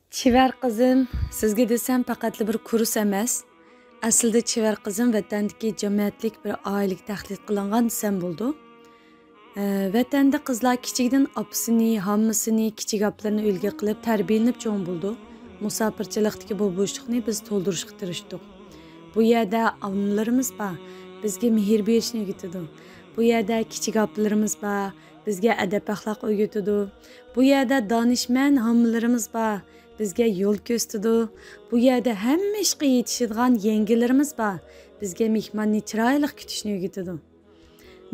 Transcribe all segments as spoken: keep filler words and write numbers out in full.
چېۋەر قىزىم، سىزگە دېسەم پەقەتلا بىر كۇرس ئەمەس. ئەسلىدە چېۋەر قىزىم ۋەتەندىكى جەمەتلىك بىر ئائىلىگە تەقلىد قىلىنغان دېسەم بولىدۇ. ئە، ۋەتەندە قىزلار كىچىكىدىن ئاپىسىنى، ھاممىسىنى، كىچىك ئاپىلىرىنى ئۈلگە قىلىپ تەربىيەلىنىپ چوڭ بولىدۇ. مۇساپىرچىلىقتىكى بۇ بوشلۇقنى بىز تولدۇرۇشقا تىرىشتۇق. بۇ يەردە ئانىلىرىمىز بار، بىزگە مېھىر بېرىشنى ئۆگىتىدۇ. بۇ يەردە كىچىك ئاپىلىرىمىز بار، بىزگە ئەدەپ-ئەخلاق ئۆگىتىدۇ. بۇ يەردە دانىشمەن ھاممىلىرىمىز بار، بىزگە يول كۆرسىتىدۇ. بۇ يەردە ھەممە ئىشقا يېتىشىدىغان يەڭگىلىرىمىز بار، بىزگە مېھماننى چىرايلىق كۈتۈشنى ئۆگىتىدۇ.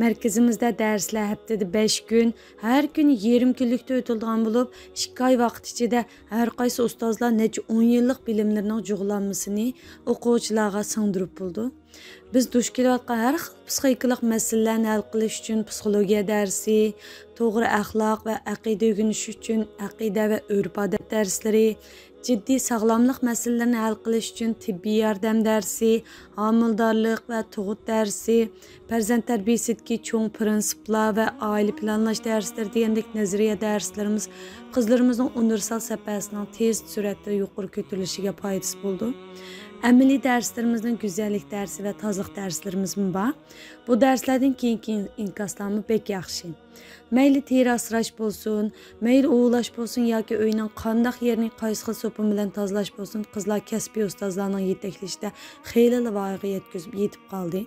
مەركىزىمىزدە دەرسلەر ھەپتىدە بەش كۈن، ھەر كۈنى يېرىم كۈنلۈكتە ئۆتۈلىدىغان بولۇپ، ئىككى ئاي ۋاقىت ئىچىدە ھەر قايسى ئۇستازلار نەچچە ئون يىللىق بىلىملىرىنىڭ جۇغلانمىسىنى ئوقۇغۇچىلارغا سىڭدۈرۈپ بولىدۇ. بىز دۇچ كېلىۋاتقان ھەر خىل پسىخىكىلىق مەسىلىلەرنى ھەل قىلىش ئۈچۈن پسىخولوگىيە دەرسى، توغرا ئەخلاق ۋە ئەقىدە ئۆگىنىش ئۈچۈن ئەقىدە ۋە ئۆرپ-ئادەت دەرسلىرى، جىددىي ساغلاملىق مەسىلىلىرىنى ھەل قىلىش ئۈچۈن تېببىي ياردەم دەرسى، ھامىلىدارلىق ۋە تۇغۇت دەرسى، پەرزەنت تەربىيەسىدىكى چوڭ پىرىنسىپلار ۋە ئائىلە پىلانلاش دەرسلىرى دېگەندەك نەزەرىيە دەرسلىرىمىز قىزلىرىمىزنىڭ ئۇنىۋېرسال سەپەسىنىڭ تېز سۈرئەتتە يۇقىرى كۆتۈرۈلۈشىگە پايدىسى بولىدۇ. ئەمەلىي دەرسلىرىمىزنىڭ گۈزەللىك دەرسى ۋە تازىلىق دەرسلىرىمىزمۇ بار. بۇ دەرسلەردىن كېيىنكى ئىنكاسلارمۇ بەك ياخشى. مەيلى تېرە ئاسراش بولسۇن، مەيلى ئۇۋۇلاش بولسۇن ياكى ئۆينىڭ قانداق يېرىنى قايسى خىل سوپۇن بىلەن تازىلاش بولسۇن، قىزلار كەسپىي ئۇستازلارنىڭ يېتەكلىشىدە خېلىلا ۋايىغا يەتكۈزۈپ يېتىپ قالدى.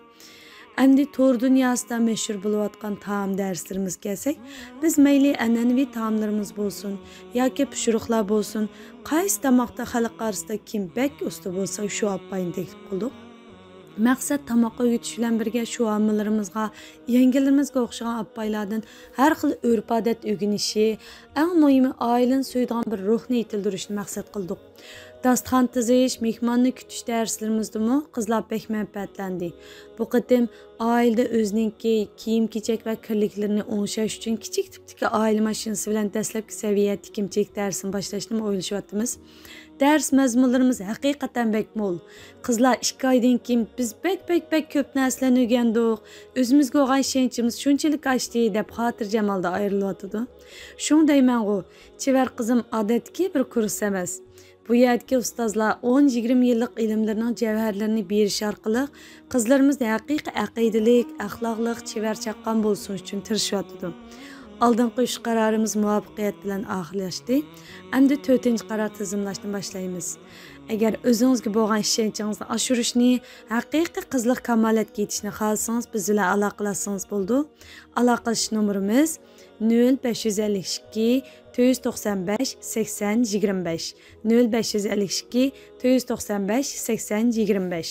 ئەمدى تور دۇنياسىدا مەشھۇر بولۇۋاتقان تائام دەرسلىرىمىزگە كەلسەك، بىز مەيلى ئەنئەنىۋى تائاملىرىمىز بولسۇن ياكى پىشۇرۇقلار بولسۇن، قايسى تاماقتا خەلق ئارىسىدا كىم بەك ئۇستا بولسا، شۇ ئاپاينى تەكلىپ قىلدۇق. مەقسەت تاماق ئۆگىتىش بىلەن بىرگە شۇ ھامىلىرىمىزغا، يەڭگىلىرىمىزگە ئوخشىغان ئاپايلاردىن ھەر خىل ئۆرپ-ئادەت ئۆگىنىشى، ئەڭ مۇھىمى ئائىلىنى سۆيىدىغان بىر روھنى يېتىلدۈرۈشنى مەقسەت قىلدۇق. داستىخان تىزىش، مېھماننى كۈتۈش دەرسلىرىمىزدىمۇ قىزلار بەك مەنپەئەتلەندى. بۇ قېتىم ئائىلىدە ئۆزىنىڭكى كىيىم-كېچەك ۋە كىرلىكلىرىنى ئوڭشاش ئۈچۈن كىچىك تىپتىكى ئائىلە ماشىنىسى بىلەن دەسلەپكى سەۋىيە تىكىم-تىكىش دەرسىنى باشلاشنىمۇ ئويلىشىۋاتىمىز. دەرس مەزمۇنلىرىمىز ھەقىقەتەن بەك مول. قىزلار ئىككى ئايدىن كېيىن «بىز بەك، بەك، بەك كۆپ نەرسىلەرنى ئۆگەندۇق، ئۆزىمىزگە بولغان ئىشەنچىمىز شۇنچىلىك ئاشتى» دەپ خاتىرجەم ھالدا ئايرىلىۋاتىدۇ. شۇڭا دەيمەنغۇ، چېۋەر قىزىم ئادەتتىكى بىر كۇرس ئەمەس. بۇ يەردىكى ئۇستازلار ئون، يىگىرمە يىللىق ئىلىملىرىنىڭ جەۋھەرلىرىنى بېرىش ئارقىلىق قىزلىرىمىز ھەقىقىي ئەقىدىلىك، ئەخلاقلىق، چېۋەر چاققان بولسۇن ئۈچۈن تىرىشىۋاتىدۇ. ئالدىنقى ئۈچ قارارىمىز مۇۋەپپەقىيەت بىلەن ئاخىرلاشتى. ئەمدى تۆتىنچى قارار تىزىملاشنى باشلايمىز. ئەگەر ئۆزىڭىزگە بولغان ئىشەنچىڭىزنى ئاشۇرۇشنى، ھەقىقىي قىزلىق كامالەتكە يېتىشنى خالىسىڭىز، بىز بىلەن ئالاقىلەشسىڭىز بولىدۇ. ئالاقىلىشىش نومۇرىمىز نۆل بەش يۈز ئەللىك ئىككى، تۆت يۈز توقسان بەش، سەكسەن يىگىرمە بەش، نۆل بەش يۈز ئەللىك ئىككى، تۆت يۈز توقسان بەش، سەكسەن يىگىرمە بەش.